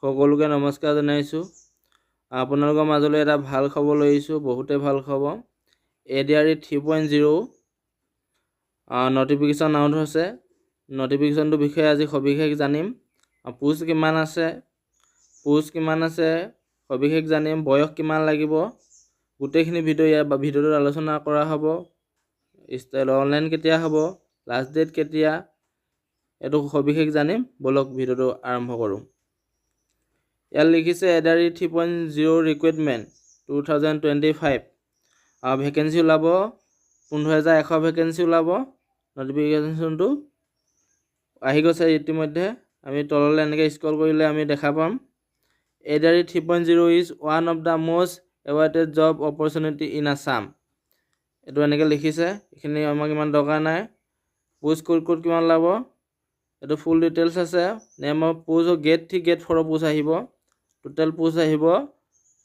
সকলোকে নমস্কাৰ জনাইছোঁ। আপোনালোকৰ মাজলৈ এটা ভাল খবৰ লৈ আহিছোঁ, বহুতেই ভাল খবৰ। ADRE 3.0 notification out হৈছে। নটিফিকেশ্যনটোৰ বিষয়ে আজি সবিশেষ জানিম। পোষ্ট কিমান আছে, পোষ্ট কিমান আছে সবিশেষ জানিম, বয়স কিমান লাগিব, গোটেইখিনি ভিডিঅ' ইয়াৰ ভিডিঅ'টোত আলোচনা কৰা হ'ব। অনলাইন কেতিয়া হ'ব, লাষ্ট ডেট কেতিয়া, এইটো সবিশেষ জানিম। ব'লক ভিডিঅ'টো আৰম্ভ কৰোঁ। ইয়াত লিখিছে ADRE 3.0 recruitment 2025। Vacancy ওলাব 15,100 ভেকেঞ্চি ওলাব। নটিফিকেশ্যনটো আহি গৈছে ইতিমধ্যে। আমি তললৈ এনেকৈ স্ক্ৰল কৰিলে আমি দেখা পাম, ADRE 3.0 is one of the most awaited job opportunity in Assam. এইটো এনেকৈ লিখিছে। এইখিনি আমাক ইমান দৰকাৰ নাই। পোষ্ট ক'ত ক'ত কিমান ওলাব এইটো ফুল ডিটেইলছ আছে। Name of post grade 3, grade ফ'ৰৰ post আহিব। টোটেল পোষ্ট আহিব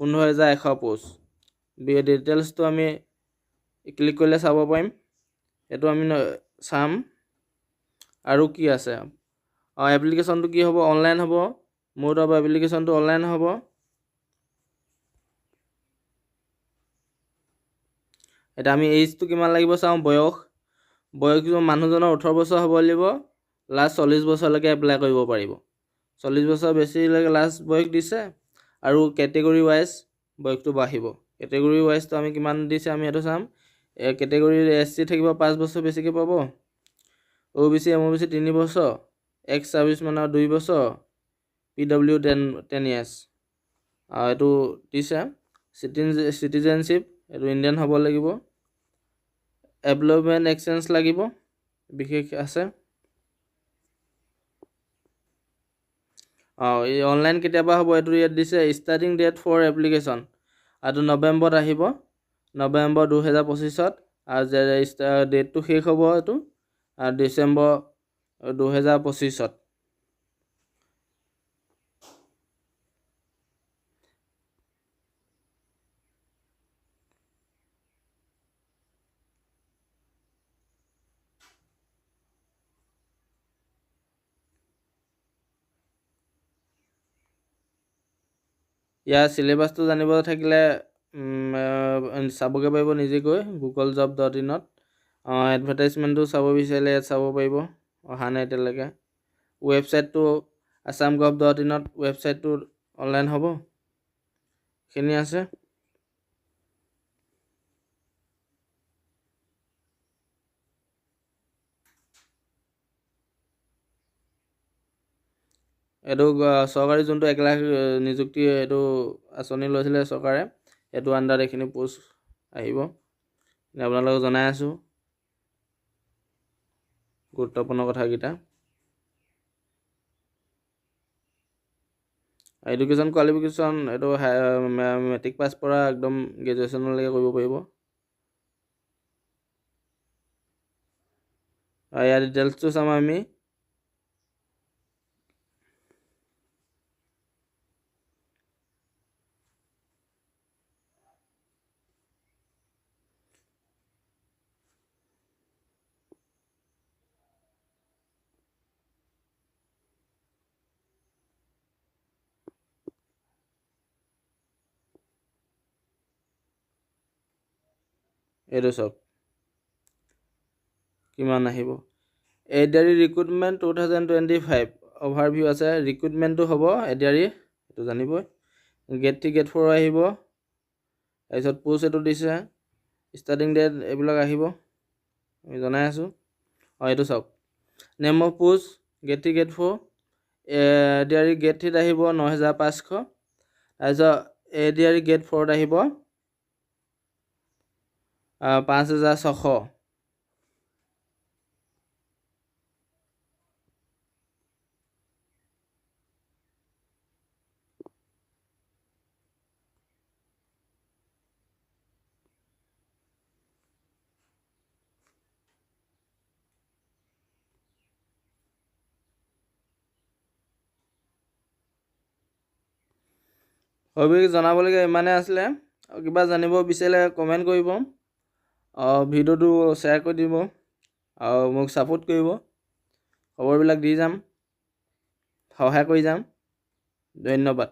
15,100 পোষ্ট। ডিটেইলছটো আমি ক্লিক কৰিলে চাব পাৰিম, সেইটো আমি চাম। আৰু কি আছে, এপ্লিকেশ্যনটো কি হ'ব, অনলাইন হ'ব। মোড অফ এপ্লিকেশ্যনটো অনলাইন হ'ব। এতিয়া আমি এইজটো কিমান লাগিব চাওঁ। বয়স মানুহজনৰ 18 বছৰ হ'ব লাগিব। লাষ্ট 40 বছৰলৈকে এপ্লাই কৰিব পাৰিব। 40 বছৰ বেছিলৈকে লাষ্ট বয়স দিছে। আৰু কেটেগৰী ৱাইজ বয়সটো বাঢ়িব। কেটেগৰী ৱাইজটো আমি কিমান দিছে আমি সেইটো চাম। কেটেগৰী এছ চি থাকিব 5 বছৰ বেছিকৈ পাব। অ' বি চি, এম অ' বি চি 3 বছৰ, এক্স ছাৰ্ভিচমেনৰ 2 বছৰ, পি ডব্লিউ 10 ইয়াৰ্ছ। এইটো দিছে। চিটিজেনশ্বিপ এইটো ইণ্ডিয়ান হ'ব লাগিব। এমপ্লয়মেণ্ট এক্সচেঞ্জ লাগিব, বিশেষ আছে। এই অনলাইন কেতিয়াবা হ'ব এইটো ইয়াত দিছে। ষ্টাৰ্টিং ডেট ফৰ এপ্লিকেশ্যন এইটো নৱেম্বৰত আহিব, নৱেম্বৰ 2025ত। আৰু ডেটটো শেষ হ'ব এইটো ডিচেম্বৰ 2025ত। ইয়াৰ চিলেবাছটো জানিব থাকিলে চাবগৈ পাৰিব নিজে গৈ গুগল জব ডট ইনত। এডভাৰটাইজমেণ্টটো চাব বিচাৰিলে ইয়াত চাব পাৰিব, অহা নাই এতিয়ালৈকে। ৱেবছাইটটো আছাম গভ ডট ইনত ৱেবছাইটটো অনলাইন হ'ব, এইখিনি আছে। এইটো চৰকাৰী যোনটো 1 লাখ নিযুক্তি এইটো আঁচনি লৈছিলে চৰকাৰে, সেইটো আণ্ডাৰত এইখিনি পোষ্ট আহিব। আপোনালোকক জনাই আছোঁ গুৰুত্বপূৰ্ণ কথাকেইটা। এডুকেশ্যন কোৱালিফিকেশ্যন এইটো মেট্ৰিক পাছ পৰা একদম গ্ৰেজুৱেশ্যনলৈকে কৰিব পাৰিব। ইয়াৰ ডিটেইলছটো চাম আমি। এইটো চাওক কিমান আহিব। ADRE recruitment 2025 overview আছে। ৰিক্ৰুটমেণ্টটো হ'ব এডিআৰি, এইটো জানিবই। গ্ৰেড 3, গ্ৰেড 4 আহিব। তাৰপিছত পোষ্ট এইটো দিছে, ষ্টাৰ্টিং ডেট এইবিলাক আহিব, আমি জনাই আছোঁ। এইটো চাওক, name of post grade 3, grade 4। ADRE grade 3ত আহিব 9,500। তাৰপিছত এডিআৰি গ্ৰেড 4ত আহিব 5,600। সবিশেষ জনাবলগীয়া ইমানেই আছিলে। আৰু কিবা জানিব বিচাৰিলে কমেণ্ট কৰিব, ভিডিঅ'টো শ্বেয়াৰ কৰি দিব আৰু মোক ছাপোৰ্ট কৰিব। খবৰবিলাক দি যাম, সহায় কৰি যাম। ধন্যবাদ।